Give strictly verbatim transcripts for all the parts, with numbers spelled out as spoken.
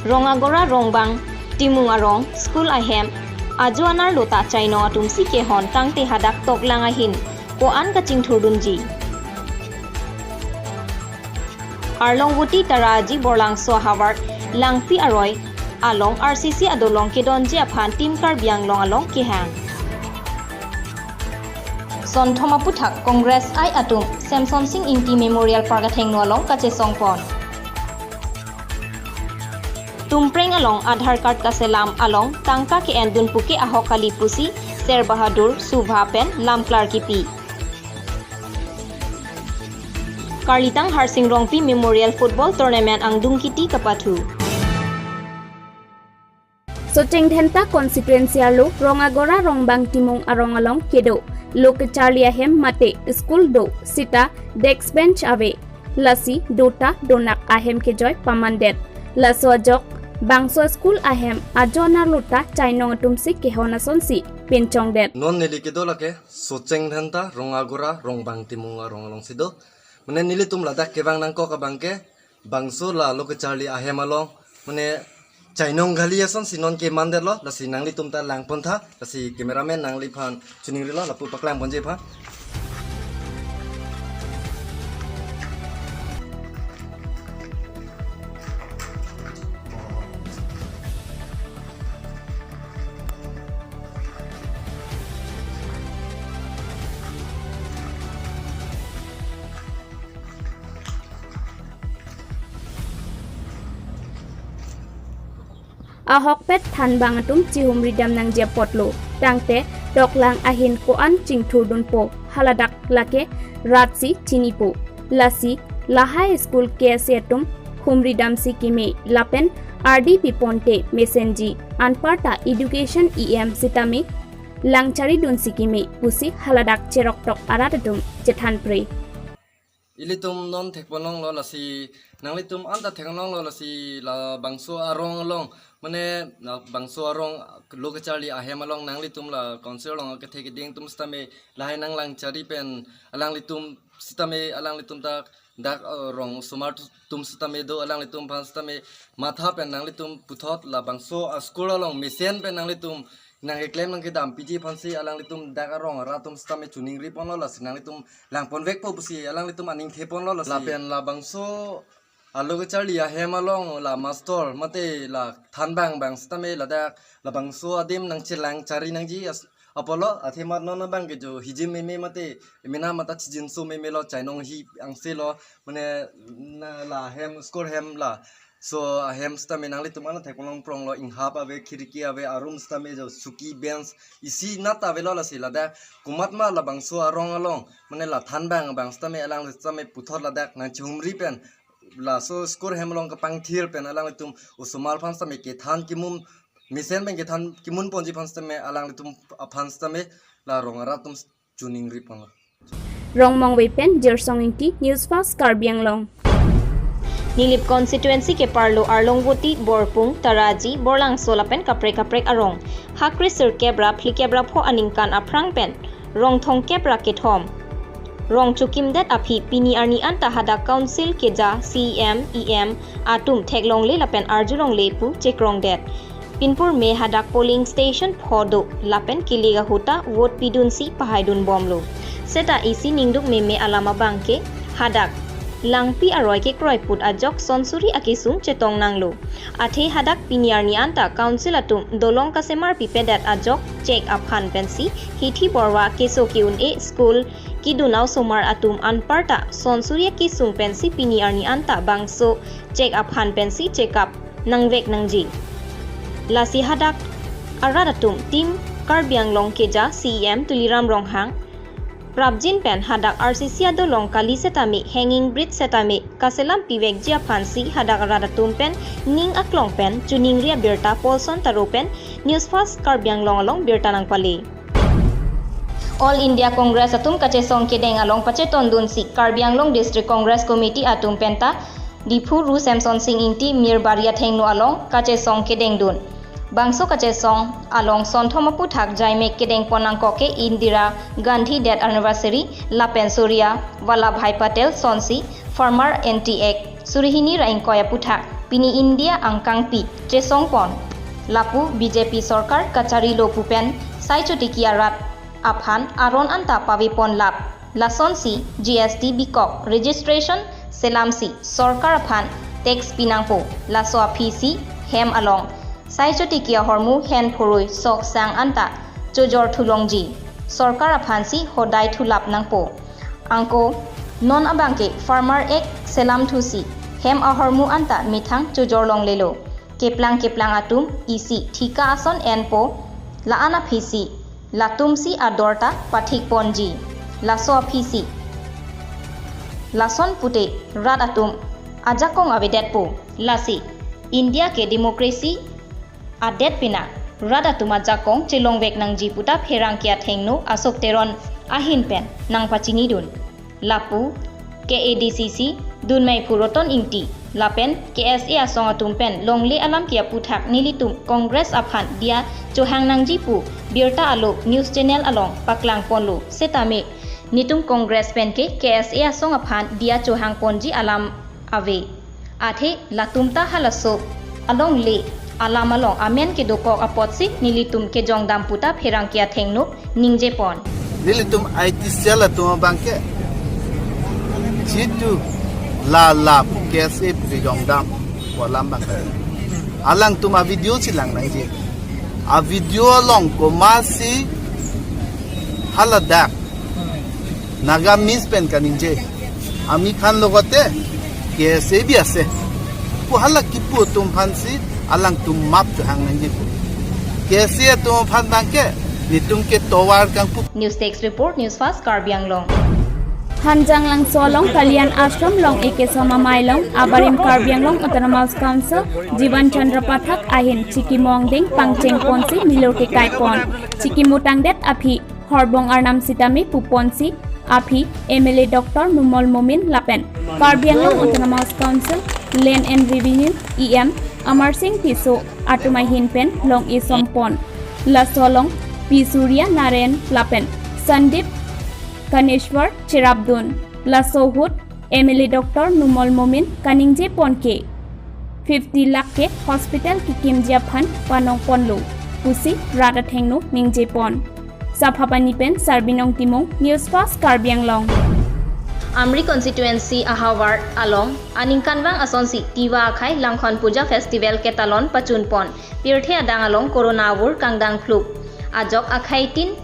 Rongagora Rongbang Timung arong school ahem ajo anerlo ta chainong atum si kehon tangte hadak toklang ahin ko-an kachingthurdunji. Arlongvoti Taraji Borlangso ahavar Langpi aroi along R C C adolong kedonji aphan Team Karbi Anglong along kehang. Sonthom aputhak Congress I atum Semson Sing Ingti Memorial Park athengno along kachesongpon. Tumpreng along Aadhaar card kaselam along tangka ke-endun puke ahok kali pusi Ser Bahadur Subha pen lamklar kipi. Karlitang Harsing Rongpi Memorial Football Tournament angdung kiti kapathu. Socheng Dhenta constituency arlo Rongagora Rongbang Timung arong along kedo lo kecharli ahem mate school do sita desk bench ave. Lasi do ta donak ahem kejoi pamandet. Laso ajok bangso school ahem ajo anerlo ta chainong atum si kehon asonsi pinchongdet. Non neli kedo lake Socheng Dhenta Rongagora Rongbang Timung arong alongsi do. Mane nelitum ladak kevang nangkok abang ke bangso la lo kecharli ahem along mane chainong kali asonsi non kemandetlo, lasi nanglitum ta langpontha, lasi cameraman nangliphan chiningrilo lapu paklangponji aphan. Ahokpet thanbang atum chihumridam nangji apotlo. Tangte toklang ahin ko-an chingthurdunpo, haladak lake rat si chinipo. Lasi lahai school K S A atum humridamsi keme lapen ardi piponte mesenji, anparta education E M sitame langcharidunsi keme pusi haladak cheroktok arat atum chethanpre. Ilitum non thekponlonglo lasi, nanglitum anta theklonglo lasi labangso arong along, mane labangso arong lo kecharli ahem along nanglitum la council along kethe keding atum sitame lahai nanglangchari pen alanglitum sitame alanglitum ta dak, eh, rong osomar tu-, atum sitame do alanglitum aphan sitame matha pen nanglitum puthot labangso a-school along mesen pen nanglitum nangkeklem nangkedampiji aphansi alanglitum dak arong arat atum sitame choningriponlo lasi nanglitum langponvekpo pusi alanglitum aning theponlo lasi. Lapen labangso alo kecharli ahem along la master mate la thanbang bang sitame ladak labangso adim nangchelangchari nangji as-, apotlo athema non abang ke jo hijim meme mate mena mata chijinso memelo chainong hi angselo mane na la hem school hem la so ahem sitame nanglitum anta theklongpronglo inghap ave khirki ave arum sitame jo suki bench isi nat avelo lasi ladak komatma labangso arong along mane la thanbang bang sitame alang sitame puthot ladak nangchihumri pen laso school hem along kapangthir pen alanglitum osomar aphan sitame kethan kimun mesen pen kethan kimunponji aphan sitame alanglitum aphan sitame la rong arat atum choningriponlo. Rongmongve pen Jirsong Ingti, News Fast Karbi Anglong. Nilip constituency keparlo Arlongvoti, Borpung, Taraji, Borlangso lapen kaprek kaprek arong. Hakri sirkep ra phlikep ra pho aningkan aphrang pen rong thomkep ra kethom rong chokimdet aphi pini arni anta hadak council keja C E M, E M atum theklongle lapen arjulongle pu chekrongdet. Pinpur me hadak polling station pho do lapen kilik ahut ta vote pidunsi pahaidunbomlo. Seta isi ningduk meme alam abang ke hadak Langpi aroi kekroi put ajok sonsuri akesung chetong nanglo. Athe hadak pini arni anta council atum dolong kasemar pipedet ajok chek aphan pensi hithi borwa keso ke-un-e school kidun a-osomar atum anparta sonsuri akesung pensi pini arni anta bangso chek aphan pensi check up nangvek nangji. Lasi hadak arat atum Team Karbi Anglong keja C E M Tuliram Ronghang prapjin pen hadak R C C adolong kali setame hanging bridge setame kaselam pivekji aphansi hadak arat atum pen ning aklong pen choningri abirta Paulson Taro pen News Fast Karbi Anglong along birta nangpale. All India Congress atum kachesong kedeng along pachetondunsi Karbi Anglong District Congress Committee atum penta Diphu Ru Semson Sing Ingti Mirbari athengno along kachesong kedengdun. Bangso kachesong along sonthom aputhak jaimek kedengpon nangkok ke Indira Gandhi death anniversary lapen Surya Vallabhbhai Patel sonsi Farmer Anti Act suri hini ra ingkoi aphuthak pini India angkangpi chesongpon. Lapu B J P sorkar kacharilo pu pen sai chotiki arat aphan aron anta paveponlap. Lasonsi G S T bikok registration selamsi sorkar aphan tax pinangpo. Laso aphisi hem along sai chotiki ahormu hen phurui sok sang anta chojor thulongji. Sorkar aphansi hodai thulap nangpo. Anke non abangke Farmer Act selamthusi hem ahormu anta methang chojor longlelo. Keplang keplang atum isi thika ason enpo, la-an aphisi latumsi ador ta pathikponji. Laso aphisi lason pute rat atum ajakong avedetpo. Lasi India ke democracy adet pina rat atum ajakong chelongvek nangji puta pherangke athengno Ashok Teron ahin pen nangpachinidun. Lapu K A D C C dunmeiphu Roton Ingti lapen K S A asong atum pen longle alam ke aphuthak nelitum Congress aphan diya chohang nangji pu birta alo news channel along paklangponlo. Setame netum Congress pen ke K S A asong aphan diya chohangponji alam ave. Athe latum ta halaso alongle alam along amen kedokok apotsi nelitum kejongdam puta pherangke athengno ningjepon. Nelitum I T cell atum abangke jitu la la pu K S A pu kejongdam pu alam abangke. Alangtum a-video si lang nangji. A-video along komatsi haladak Nagamese pen kaningje. Ami khan logote K S A bi ase pu hala kipu atum aphansi alangtum map chohang nangji pu. K S A atum aphan abangke netum ke tovar kangpu. News Desk Report, News Fast Karbi Anglong. Hanjanglangso along Kalyan Ashram along ekesom amei along abarim Karbi Anglong Autonomous Council Jiban Chandra Pathak ahin chikimo angdeng pangchengponsi milur kekaipon. Chikimo tangdet aphi horbong arnam sitame puponsi aphi M L A Doctor Numal Momin lapen Karbi Anglong Autonomous Council Land and Revenue E M Amarsing Tisso atum ahin pen long-esompon. Laso along P Surya Narayan lapen Sandeep Kaneshwar cherapdun. Laso ahut M L A Doctor Numal Momin kaningjepon ke fifty lakh ke hospital kekimji aphan panongponlo pusi rat athengno ningjepon. Saphapani pen Sarbinong Timung, News Fast Karbi Anglong. Amri constituency ahavar along aningkanvang asonsi Tiwa akhei Langkhon Puja Festival ketalon pachunpon. Pirthe adang along corona avur kangdang phlup. Ajok akhei tin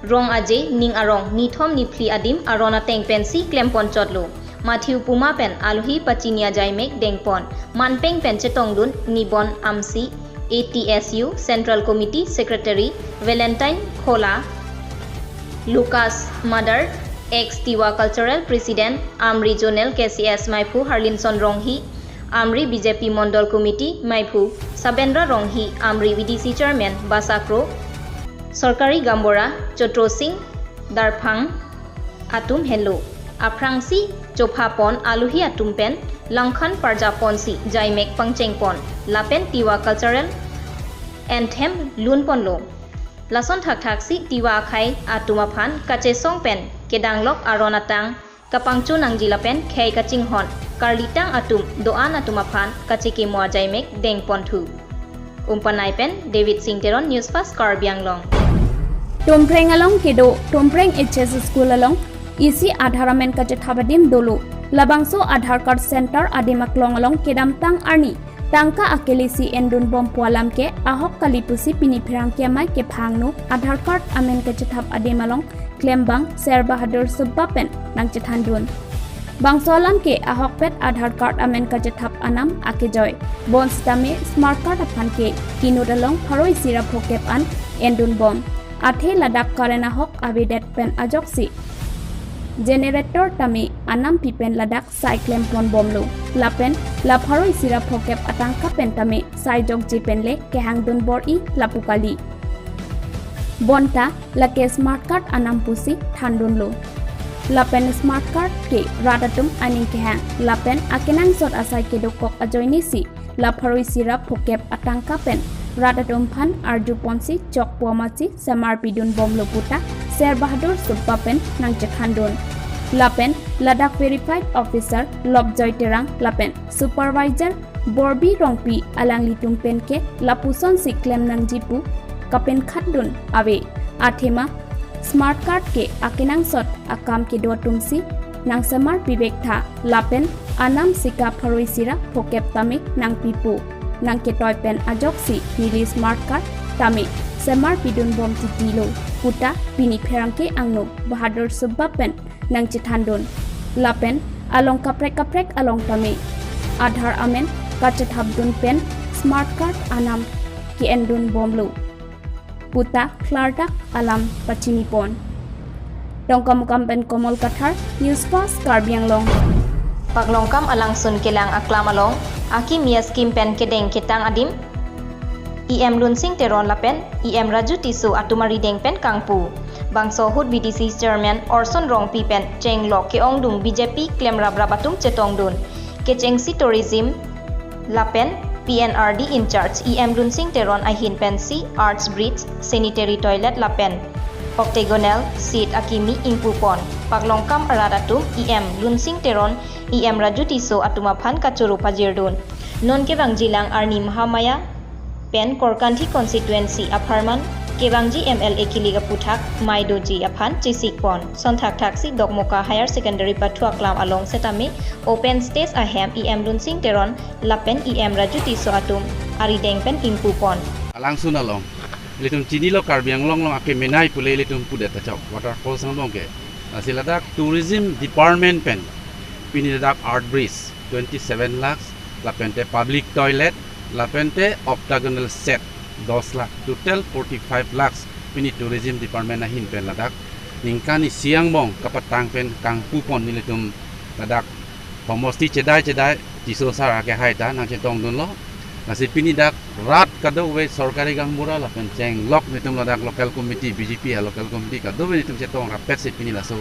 rong aje ning arong nithom niphli adim aron ateng pensi klempon chotlo. Matthew Puma pen alohi pachini ajaimek dengpon. Manpeng pen chetongdun Nibon Amsi, A T S U Central Committee Secretary Valentine Khola, Lucas Madar, ex Tiwa Cultural President, Amri Zonal K C S meiphu Harlinson Ronghi, Amri B J P Mondol Committee meiphu Sabendra Ronghi, Amri V D C Chairman Basa Kro, Sorkari Gaonbura Chotro Singh Darphang atum henlo. Aphrangsi chophapon alohi atum pen langkhan parjaponsi jaimek pangchengpon lapen Tiwa Cultural Anthem lunponlo. Lason thakthaksi Tiwa akhei atum aphan kachesong pen kedanglok aron atang kapangcho nangji lapen khei kachinghon karlitang atum do-an atum aphan kachekimo ajaimek dengponthu. Umpanai pen David Singh Teron, News Fast Karbi Anglong. Tumpreng along kedo Tumpreng H S School along isi Aadhaar amen kachethap adim dolo. Labangso Aadhaar card center adim aklong along kedamtang arni tangka akelesi endunbom pu alam ke ahok kali pusi pini pherangke amei kephangno Aadhaar card amen kachethap adim along klembang Sher Bahadur Subba pen nangchethandun. Bangso alam ke ahokpet Aadhaar card amen kachethap anam akejoi. Bonsitame smart card aphan ke inut along pharo isi ra phokep an endunbom. Athe ladak current ahok avedet pen ajoksi generator tame anampi pen ladak sai klemponbomlo. Lapen la pharo isi ra phokep atangka pen tame sai jokje pen le kehangdun bor-i lapu kali. Bonta lake smart card anam pusi thandunlo. Lapen smart card ke rat atum aning kehang lapen akenangsot asai kedokok ajoinesi la pharo isi ra phokep atangka pen rat atum aphan arjuponsi chokpo amatsi semarpidunbomlo puta Sher Bahadur Subba pen nangchethandun. Lapen ladak verified officer Lobjoy Terang lapen supervisor Borbi Rongpi alanglitum penke lapusonsi klem nangji pu kapenkhatdun ave. Athema smart card ke akenangsot akam kedo atumsi nangsemar pivek tha lapen anam sika pharo isi ra phokep tame nangpipo. Nangketoi pen ajoksi neli smart card tame semar pidunbom titilo puta pini pherangke angno Bahadur Subba pen nangchethandun. Lapen along kaprek kaprek along tame Aadhaar amen kachethapdun pen smart card anam ke-endunbomlo puta klardak alam pachinipon. Dongkamukam pen Komol Kathar, News Fast Karbi Anglong. Paklongkam alangsun kelang aklam along akimi a-scheme pen kedeng ketang adim E M Lunsing Teron lapen E M Raju Tisso atum arideng pen kangpu. Bangso ahut B D C Chairman Orson Rongpi pen chenglok ke-ongdung B J P klemraprap atum chetongdun. Kechengsi tourism lapen P N R D in charge E M Lunsing Teron ahin pensi arch bridge, sanitary toilet lapen octagonal seat akimi ingpupon. Paklongkam arat atum E M Lunsing Teron, E M Raju Tisso atum aphan kachoro pajirdun. Non kevangjilang arni Mahamaya pen Korkanthi constituency apharman kevangji M L A kilik aputhak mei doji aphan chesikpon. Sonthak thaksi Dokmoka Higher Secondary pathu aklam along setame open stage ahem E M Lunsing Teron lapen E M Raju Tisso atum arideng pen ingpupon. Alangsun along ilitum chinilo, Karbi Anglong along akemenei pule ilitum pudet tachok waterfalls angbong ke. Lasi ladak tourism department pen pini ladak arch bridge twenty seven lakhs, lapente public toilet, lapente octagonal set dos lakh, total forty five lakhs pini tourism department ahin pen ladak ningkan isi angbong kapatang pen kangpupon nelitum ladak homosti chedai chedai Tisso sar akehai ta nangchetongdunlo. Lasi pini dak rat kadokave sorkari gaonbura lapen chenglok nelitum ladak local committee, B J P a-local committee kadokave nelitum chetong rapetsi pini laso,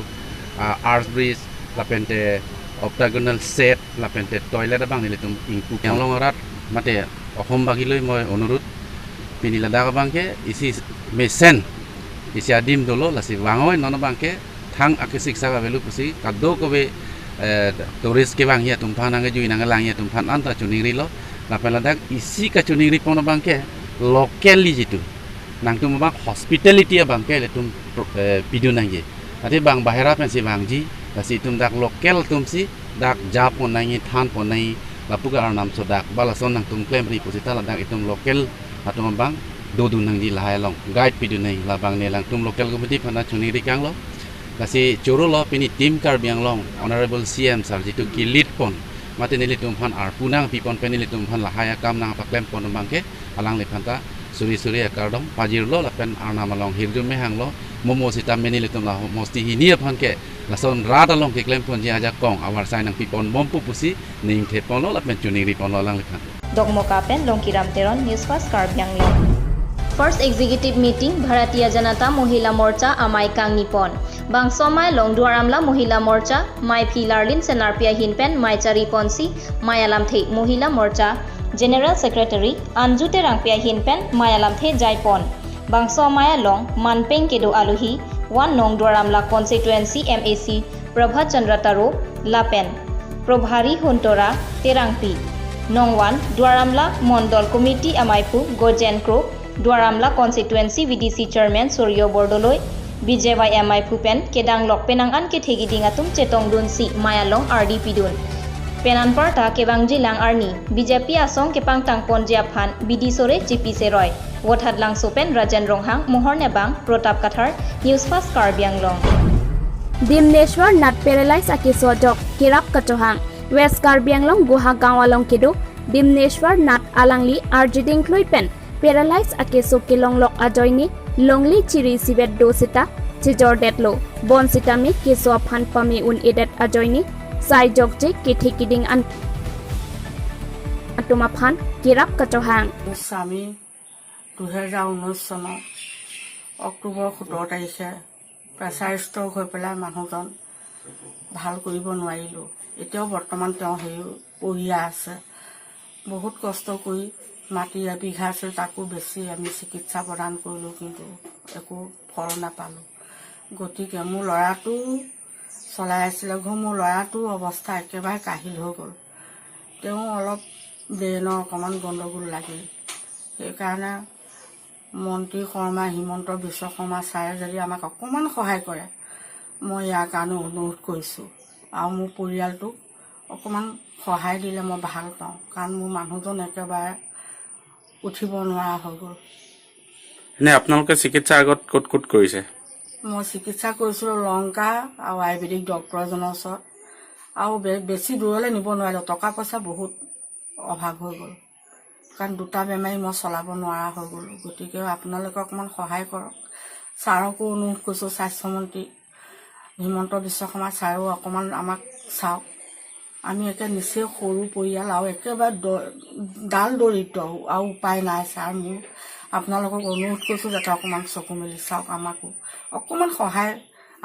ah, arch bridge lapente octagonal set lapente toilet abang nelitum ingpu. Karbi Anglong arat mate ahom bagiloi moi onurut, pini ladak abangke isi mesen isi adim dolo, lasi vangoi non abangke thang akesik sak avelo pusi kadokave, eh, tourist kevangji atum aphan, nangkejui nangkelangji atum aphan anta choningrilo. Lapen ladak isi kachoningripon abangke local li jitu nangtum abang hospitality abangke ilitum, eh, pidun nangji. Athe bang bahera pensi vangji, lasi itum dak local atumsi dak japon nangji, thanpon nangji, lapu ke Arnam sodak ba lason nangtum klemri pusita ladak itum local atum abang dodun nangji, lahai along guide pidun nangji, labang ne alangtum local committee aphan choningri kanglo. Lasi chorolo pini Team Karbi Anglong, Honorable C M sir jitu ke-lead pon mate nelitum aphan arpu nangpipon pen nelitum aphan lahai akam nangpaklempon abangke alangliphan ta suri suri akardom pajirlo lapen Arnam along hirjume hanglo, momo sitame nelitum la homosti hini aphan ke lason rat along keklemponji ajakong avarsai nangpiponbompo pusi ningtheponlo lapen choningriponlo alangliphan. Dokmoka pen Longkiram Teron, News Fast Karbi Anglong. First Executive Meeting Bharatiya Janata Mahila Morcha amei kangnipon. Bangso amei along Duar Amla Mahila Morcha meiphi Larlin Senarpi ahin pen mei chariponsi mei alamthe Mahila Morcha General Secretary Anju Terangpi ahin pen mei alamthe jaipon. Bangso amei along manpeng kedo aluhi, one nong Duar Amla constituency M A C Prabhat Chandra Taro lapen Probhari Huntora Terangpi, nong one Duar Amla Mondol Committee ameiphu Gojen Kro, Duar Amla constituency V D C chairman Suryo Bordoloi, B J Y M ameiphu pen kedanglok penang an kethe kiding atum chetongdunsi mei along ardi pidun. Pen anparta kevangjilang arni B J P asong kepangtangponji aphan bidi sore chipi seroi. Vothatlangso pen Rajen Ronghang, Mohor Nebang, Protap Kathar, News Fast Karbi Anglong. Dimneshwar Nath paralyze akeso ajok kerap kachohang. West Karbi Anglong Guhagaon along kedo Dimneshwar Nath alangli arjiding klui pen paralyze akeso kelonglok ajoine longle chiri isivet do seta chejordetlo. Bonsitame keso aphan pame un-edet ajoine sai jokje kethe kiding an atum aphan kerap kachohang. স্বামী দুহেজাৰ ঊনৈছ চনৰ অক্টোবৰ সোতৰ তাৰিখে pressure stroke হৈ পেলাই মানুহজন ভাল কৰিব নোৱাৰিলোঁ। এতিয়াও বৰ্তমান তেওঁ হেৰি পৰিয়া আছে। বহুত কষ্ট কৰি মাটি এবিঘা আছিল, তাকো বেচি আমি চিকিৎসা প্ৰদান কৰিলোঁ, কিন্তু একো ফল নাপালোঁ। গতিকে মোৰ ল'ৰাটো চলাই আছিলে। ঘৰ মোৰ ল'ৰাটোৰ অৱস্থা একেবাৰে কাহিল হৈ গ'ল। তেওঁ অলপ ব্ৰেইনৰ অকণমান গণ্ডগোল লাগিল। সেইকাৰণে মন্ত্ৰী শৰ্মা, হিমন্ত বিশ্ব শৰ্মা ছাৰে যদি আমাক অকণমান সহায় কৰে, মই ইয়াৰ কাৰণে অনুৰোধ কৰিছোঁ। আৰু মোৰ পৰিয়ালটোক অকণমান সহায় দিলে মই ভাল পাওঁ, কাৰণ মোৰ মানুহজন একেবাৰে উঠিব নোৱাৰা হৈ গ'ল। এনে আপোনালোকে চিকিৎসা আগত ক'ত ক'ত কৰিছে? মই চিকিৎসা কৰিছিলোঁ লংকা আৰু আয়ুৰ্বেদিক ডক্তৰ এজনৰ ওচৰত। আৰু বে- বেছি দূৰলৈ নিব নোৱাৰিলোঁ, টকা পইচা বহুত অভাৱ হৈ গ'ল, কাৰণ দুটা বেমাৰী মই চলাব নোৱাৰা হৈ গ'লোঁ। গতিকে আপোনালোকে অকণমান সহায় কৰক। ছাৰকো অনুৰোধ কৰিছোঁ, স্বাস্থ্যমন্ত্ৰী হিমন্ত বিশ্ব শৰ্মা ছাৰেও অকণমান আমাক চাওক। আমি একে নিচেই সৰু পৰিয়াল আৰু একেবাৰে দ- ডাল দৰিদ্ৰ আৰু উপায় নাই ছাৰ। মোৰ আপোনালোকক অনুৰোধ কৰিছোঁ যাতে অকণমান চকু মেলি চাওক, আমাকো অকণমান সহায়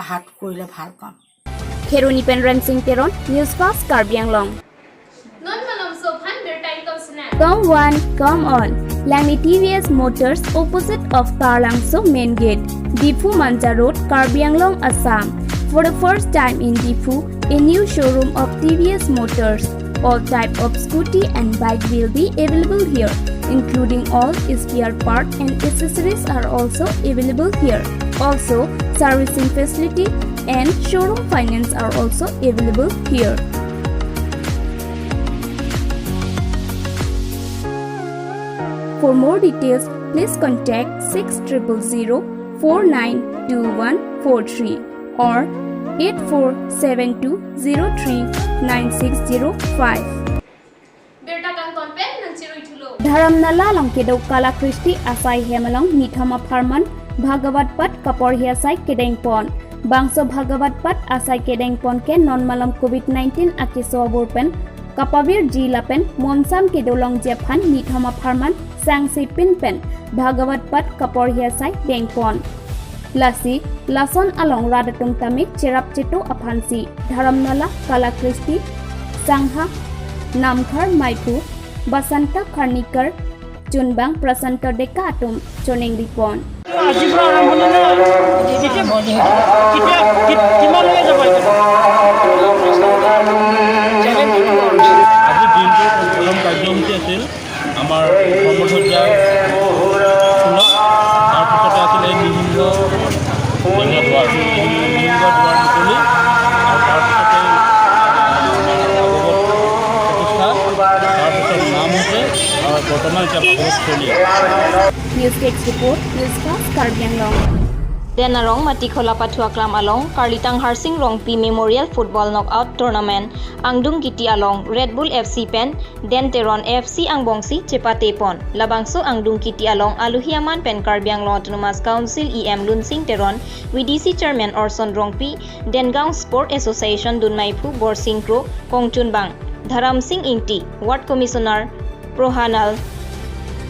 হাত কৰিলে ভাল পাম। Kheroni pen Rensing Teron, News Fast Karbi Anglong. Non malom so phan birta ington sena. Come one, come all. Langni T V S Motors opposite of Taralangso main gate, Diphu Manja Road, Karbi Anglong, Assam. For the first time in Diphu, a new showroom of T V S Motors. All type of scooty and bike will be available here, including all spare part and accessories are also available here. Also, servicing facility and showroom finance are also available here. For more details, please contact six triple zero four nine two one four three or eight four seven two zero three nine six zero five. Birta kangton pen nangchirui thulo. Dharamnala along kedo Kalakristi asai hem along nithom apharman Bhagavat Path kaporhi asai kedengpon. Bangso Bhagavat Path asai kedengpon ke non malom covid nineteen akeso abur pen kapavirji lapen monsam kedo longji aphan nithom apharman sangse pin pen Bhagavat Path kaporhi asai dengpon. Lasi lason along rat atum tame cherap cheto aphansi Dharamnala Kalakristi Sangha Namkhar Maiphu Basanta Kharnikar Chunbang Prasanta Deka atum choningri pon. আজিৰ পৰা আৰম্ভ হ'লে নে? কেতিয়া, কেতিয়া, কি- কিমানলৈকে যাব এতিয়া? আজিৰ দিনটোৰ প্ৰথম কাৰ্যসূচী আছিল আমাৰ ধৰ্মধ্বজা উত্তোলন। তাৰপিছতে আছিল এই নৃসিংহ সিংহ দুৱাৰ, নৃসিংহ দুৱাৰ মুকলি। আৰু তাৰপিছতে, আহ, আমাৰ ভাগৱত প্ৰতিষ্ঠা। তাৰপিছত নাম হৈছে, আৰু বৰ্তমান এতিয়া ভাগৱত চলি আছে। News Desk Report, News Fast Karbi Anglong. Den Arong Matikhola Pathu Aklam along Karlitang Harsing Rongpi Memorial Football Knockout Tournament Angdung Kiti along Red Bull F C pen Den Teron F C angbongsi chepate pon. Labangso Angdung Kiti along aluhi aman pen Karbi Anglong Autonomous Council E M Lunsing Teron, V D C Chairman Orson Rongpi, Dengaon Sport Association dunmaiphu Borsing Kro, Kongchunbang Dharam Sing Ingti, Ward Commissioner Prohanal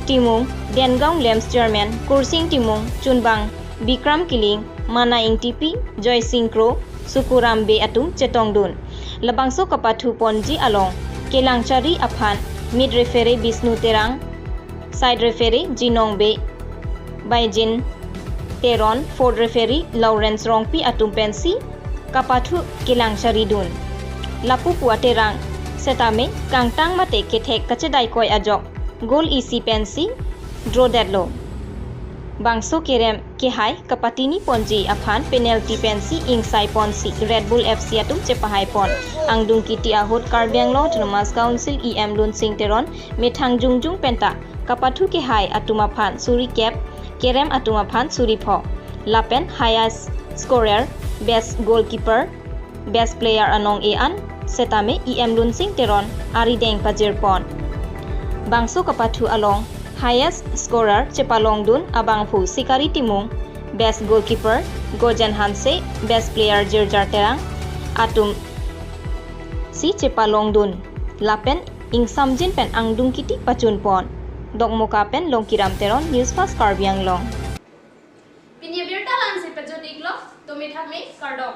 Timung, Dengaon Lamps Chairman Kursing Timung, Chunbang Bikram Kiling, Mana Ingtipi, Joy Sing Kro, Sukuram Bey atum chetongdun. Labangso kapathu ponji along kelangchari aphan mid referee Bisnu Terang, side referee Jinong Bey, Baijin Teron, fourth referee Lawrence Rongpi atum pensi kapathu kelangchari dun. Lapu pu aterang setame kangtang mate kethek kachedaikoi ajok goal isi pensi draw detlo. Bangso kerem kehai kapatini ponji aphan penalty pensi ingsai ponsi Red Bull F C atum chepahai pon. Angdung Kiti ahut Karbi Anglong Autonomous Council E M Lunsing Teron methang jongjong penta kapathu kehai atum aphan suri kep, kerem atum aphan suri pho. Lapen highest scorer, best goalkeeper, best player anong e-an setame E M Lunsing Teron arideng pajir pon. Bangso kapathu along highest scorer chepalongdun abangphu Sikari Timung, best goalkeeper Gojen Hanse, best player Jirjar Terang atum si chepalongdun. Lapen ingsamjin pen Angdung Kiti pachun pon. Dokmoka pen Longkiram Teron, News Fast Karbi Anglong. Pini abirta la-ansi pajut iklo, to methak me kardom.